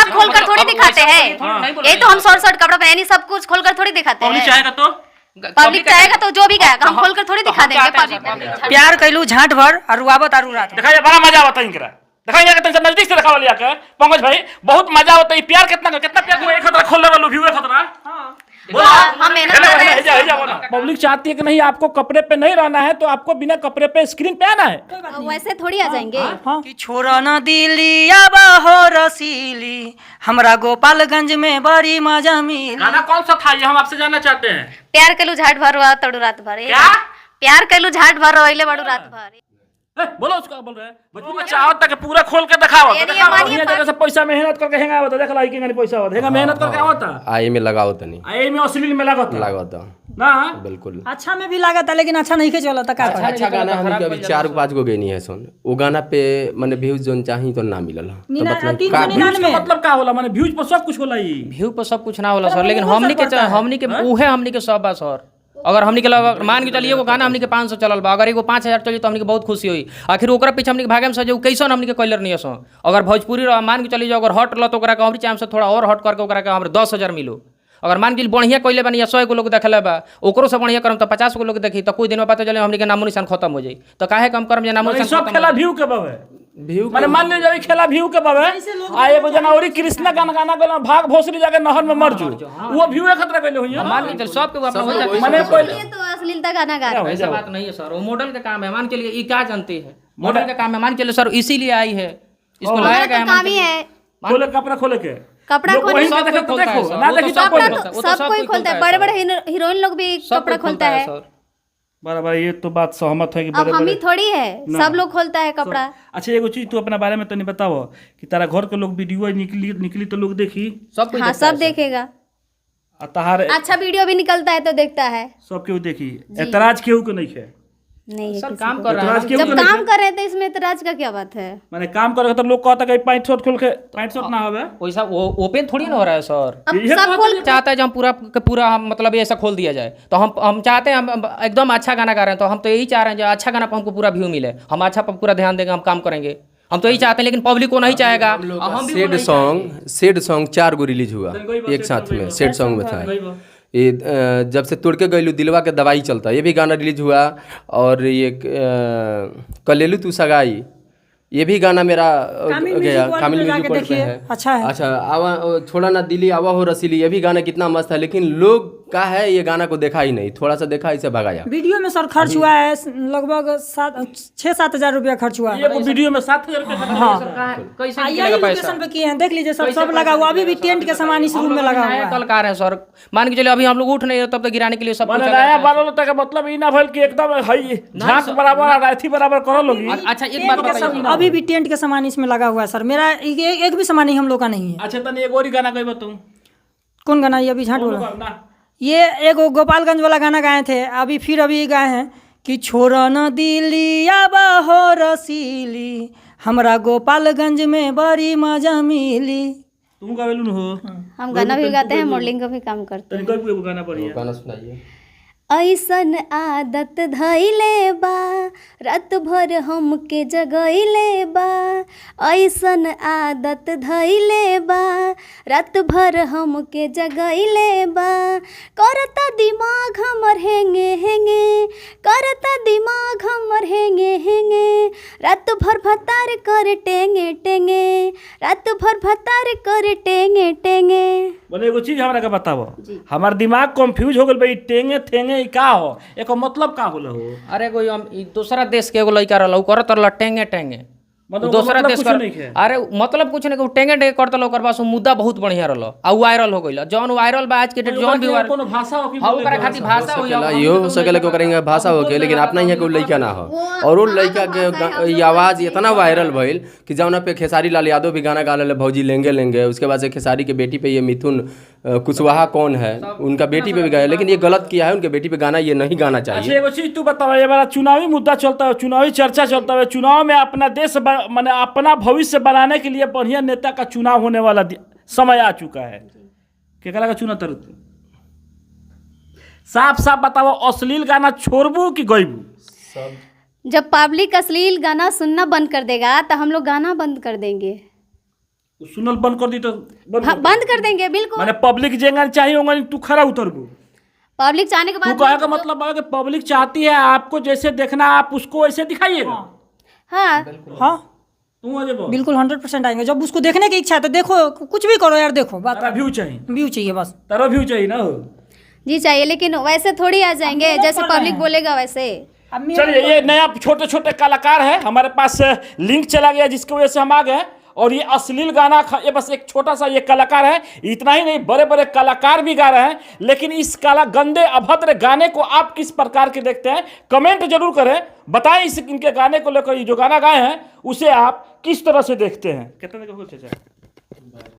सब खोलकर थोड़ी अब दिखाते वैसा हैं। थोड़ी नहीं बोल यही तो हम शॉर्ट शॉर्ट कपड़ा पहनी सब कुछ खोलकर थोड़ी दिखाते पब्लिक हैं। चाहेगा तो पब्लिक चाहेगा तो जो भी गाएगा, हम खोलकर थोड़ी तो दिखा हम देंगे चाहते हैं पब्लिक। सर, प्यार कैलू झांट भर और रुआवत आरू रात भर। देखा ये बड़ा मजा आवता है इनकरा। देखा यहाँ के तनी नजदीक से देखा लिया के पंकज भाई, बहुत मजा आवता है। प्यार कितना कितना प्यार हुआ, एक खतरा खोलने वालों व्यू खतरा। बोलो। हम मेहनत कर रहे हैं। पब्लिक चाहती है कि नहीं आपको कपड़े पे नहीं रहना है तो आपको बिना कपड़े पे स्क्रीन पे आना है। वैसे थोड़ी आ जाएंगे। कि छोरा न दिली अब हो रसीली, हमरा गोपालगंज में बड़ी मजा मिली। गाना कौन सा था ये हम आपसे जानना चाहते हैं। प्यार कैलू झाट भर रुआ तड़ू रात भर। क्या? प्यार कैलू झाट भर रोइले बड़ू रात भर। ए, बोलो उसका बोल रहे हैं भोजपुरी में चाहो तक पूरा खोल के दिखाओ। यदि दिखाओ। हमारी बढ़िया जगह से पैसा मेहनत करके हेंगा आवता, देख लाई के पैसा आवता, हेंगा मेहनत करके आवता। आई में लगाओ तनी। आ एमे अश्लील में लागत लागत ना। बिल्कुल। अच्छा में भी लागत है लेकिन अच्छा नहीं के चलता का करे। अच्छा गाना हमनी के अभी 4 5 गो गई है सुन, वो गाना पे माने व्यूज जोन चाही तो ना मिलल ह। तो मतलब तीन का सौ निन्यानवे। मतलब का होला, माने व्यूज पर सब कुछ होला ई। व्यू पर सब कुछ ना होला सर, लेकिन हमनी के हमनी के उहे हमनी के सब बा सर। अगर हमनी के मान के चलिए एगो गाना हमनी के 500 चलल बा, अगर एगो 5000 चली तो हमनी के बहुत खुशी होई। आखिर ओकरा पीछे हमनी के भागे में सर जो कैसन हमनी के कैलर नहीं सर। अगर भोजपुरी रह मान के चली जाओ, अगर हट ल तो ओकरा के हमरी चाहे से थोड़ा और हट करके ओकरा के हमरा 10,000 मिलो। अगर मान के बढ़िया कैले बानी या 100 गो लोग देखले बा, ओकरो से बढ़िया करम तो 50 गो लोग देखी तो कुछ दिन में पता चले हमनी के नामो निशान खत्म हो जाई। तो काहे कम करम जे नामो माने निशान सब खत्म खेला हो जाई। व्यू के बावे। व्यू माने मान लियो जाई खेला व्यू के बावे। आ एगो जना औरी कृष्णा गाना गाना गेला भाग भोसरी जाके नहर में मर जू, वो व्यू खतरा कैले होई। मान के चल सबके अपना हो जाता है। माने पहले ये तो अश्लीलता गाना गा रहे हैं। ऐसा बात नहीं है सर, वो मॉडल का काम है। मान के लिए ये क्या जानती है, मॉडल का काम है। मान के लिए सर इसीलिए आई है, इसको लाया हमारा गया तो है, मान काम के ही लिए। है खोले कपड़ा खोले के कपड़ा लोग खोले वहीं सब पे कोई देखे तो खोलता है देखो सर, ना वो तो देखी सब तो कोई खोले। खोलता है। तो वो तो सब सब कोई कोई खोलता है, खोलता है बड़े सर। बड़े हीरोइन लोग भी सब कपड़ा कोई खोलता है। सर। बराबर, ये तो बात सहमत है कि अब बड़े हम ही बड़े थोड़ी है, सब लोग खोलता है कपड़ा। अच्छा एगो चीज तू अपना बारे में तनी बताओ कि तारा घर के लोग वीडियो निकली निकली तो लोग देखी। सब कोई हाँ देखता है सब सर। देखेगा। आ तहार अच्छा वीडियो भी निकलता है तो देखता है। सब केहू देखी, एतराज केहू के नहीं है। नहीं है सर किसी काम को। कर रहा है एतराज हम। केहू जब के नहीं काम है। कर रहे हैं तो इसमें एतराज का क्या बात है? माने काम करे तो लोग कहता कि पैंट शर्ट खोल के पैंट शर्ट ना होवे। वैसा वो ओपन थोड़ी ना हो रहा है सर। अब ये सब बात खोल चाहता है जो हम पूरा के पूरा हम मतलब ऐसा खोल दिया जाए तो हम चाहते हैं हम एकदम अच्छा गाना गा रहे हैं तो हम तो यही चाह रहे हैं जो अच्छा गाना पर हमको पूरा व्यू मिले, हम अच्छा पर पूरा ध्यान देंगे, हम काम करेंगे, हम तो यही चाहते हैं। लेकिन पब्लिक को नहीं चाहेगा, हम भी वो सैड नहीं सॉन्ग, सैड सॉन्ग 4 गो रिलीज हुआ एक साथ में, सैड सॉन्ग में था ये। जब से तोड़ के गईलू दिलवा के दवाई चलता, ये भी गाना रिलीज हुआ। और ये कलेलू तू सगाई, ये भी गाना मेरा कामिल गया म्यूजिक वर्ल्ड कामिल में म्यूजिक जाके वर्ल्ड पे देखिए, है। अच्छा है। अच्छा आवा छोड़ा ना दिली आवा हो रसीली, ये भी गाना कितना मस्त है। लेकिन लोग का है ये गाना को देखा ही नहीं, थोड़ा सा देखा इसे भगाया। वीडियो में सर खर्च हुआ है लगभग 7-6-7 हजार रुपया खर्च हुआ है। एगो वीडियो में 7000 रुपया खर्च। हाँ कैसे आ, निकलेगा यही पैसा? लोकेशन पे किए हैं, देख लीजिए सर सब लगा हुआ, अभी भी टेंट के सामान इस रूम में लगा हुआ नया है। कलाकार है सर, मान के चलिए अभी हम लोग उठ नहीं रहे तब तक गिराने के लिए सब माने कुछ नया बाल तक मतलब ई ना भइल कि एकदम हई झांक बराबर आ अथी बराबर करो लोगी। अच्छा एक बात टेंट के बताइए सब अभी भी टेंट के सामान इसमें लगा हुआ है सर, मेरा एक, एक भी सामान ही हम लोग का नहीं है। अच्छा तनी एगो और गाना गइबो तू। कौन गाना ये अभी झाँट बोला? ना ये एगो गोपालगंज वाला गाना गाए थे अभी, फिर अभी गाए हैं कि छोरा न दिली अब हो रसीली, हमरा गोपालगंज में बड़ी मजा मिली। तू गावेलू न हो? हम गाना भी गाते हैं, मॉडलिंग का भी काम करते हैं। तनी गइबो एगो गाना बढ़िया। गाना सुनाइए। ऐसन आदत धैले बा रात भर हमके जगैले बा, ऐसन आदत धैले बा रात भर हमके जगैले बा, करता दिमाग हमर हेंगे हेंगे, करता दिमाग हमर हेंगे हेंगे, रात भर भतार कर टेंगे टेंगे, रात भर भतार कर टेंगे टेंगे। बोले एगो चीज हमरा के बतावो, हमार दिमाग कंफ्यूज हो गेल बा, ई टेंगे थेंगे ई का हो, एको मतलब का होला हो? अरे कोई हम ई दूसरा देश के एगो लड़का रहल, उ करत रहल टेंगे टेंगे। मतलब उ दूसरा मतलब देश कुछ कर नहीं है। अरे मतलब कुछ नहीं, उ टेंगे टेंगे करत रहल, ओकर पास उ मुद्दा बहुत बढ़िया रहल आ उ वायरल हो गइल। जौन वायरल बा आज के डेट जौन भी वायरल कोनो भाषा हो कि हां ओकरा खातिर भाषा हो सकेला, इहो हो सकेला कि ओकरा यहाँ भाषा होके, लेकिन अपना यहाँ के उ लइका ना हो। और वो लइका के ये आवाज़ इतना वायरल भइल कि जौना पे खेसारी लाल यादव भी गाना गा लेले भौजी लेंगे लेंगे। उसके बाद से खेसारी के बेटी पे ये मिथुन कुशवाहा कौन है, उनका बेटी पे भी गाया, लेकिन ये गलत किया है, उनके बेटी पे गाना ये नहीं गाना अच्छा चाहिए। एगो चीज तू बतावा, ये बार चुनावी मुद्दा चलता है, चुनावी चर्चा चलता है, चुनाव में अपना देश माने अपना भविष्य बनाने के लिए बढ़िया नेता का चुनाव होने वाला समय आ चुका है। केकरा का चुनाव तर तू साफ साफ बताओ, अश्लील गाना छोड़बू कि गइबू? जब पब्लिक अश्लील गाना सुनना बंद कर देगा तो हम लोग गाना बंद कर देंगे। सुनल बंद कर दी तो बंद हाँ, कर दी। बंद कर देंगे बिल्कुल। माने पब्लिक जेंगन चाहिए होगा तू खरा उतरबू। पब्लिक चाहने के तू बाद कहे का मतलब है कि पब्लिक चाहती है आपको जैसे देखना आप उसको वैसे दिखाइएगा। हाँ हाँ तू आ जेबो। बिल्कुल 100% आएंगे। जब उसको देखने की इच्छा है तो देखो, कुछ भी करो यार, देखो बात। तारा व्यू चाहिए। व्यू चाहिए बस। तारा व्यू चाहिए ना हो। जी चाहिए, लेकिन वैसे थोड़ी आ जाएंगे जैसे पब्लिक बोलेगा वैसे। अब मेरा- चलिए ये नया छोटे छोटे कलाकार है हमारे पास, लिंक चला गया जिसकी वजह से हम आ गए। और ये अश्लील गाना ये बस एक छोटा सा ये कलाकार है, इतना ही नहीं बड़े बड़े कलाकार भी गा रहे हैं। लेकिन इस कला गंदे अभद्र गाने को आप किस प्रकार के देखते हैं कमेंट जरूर करें, बताएं इस इनके गाने को लेकर ये जो गाना गाए हैं उसे आप किस तरह से देखते हैं। कितने का हो चाचा?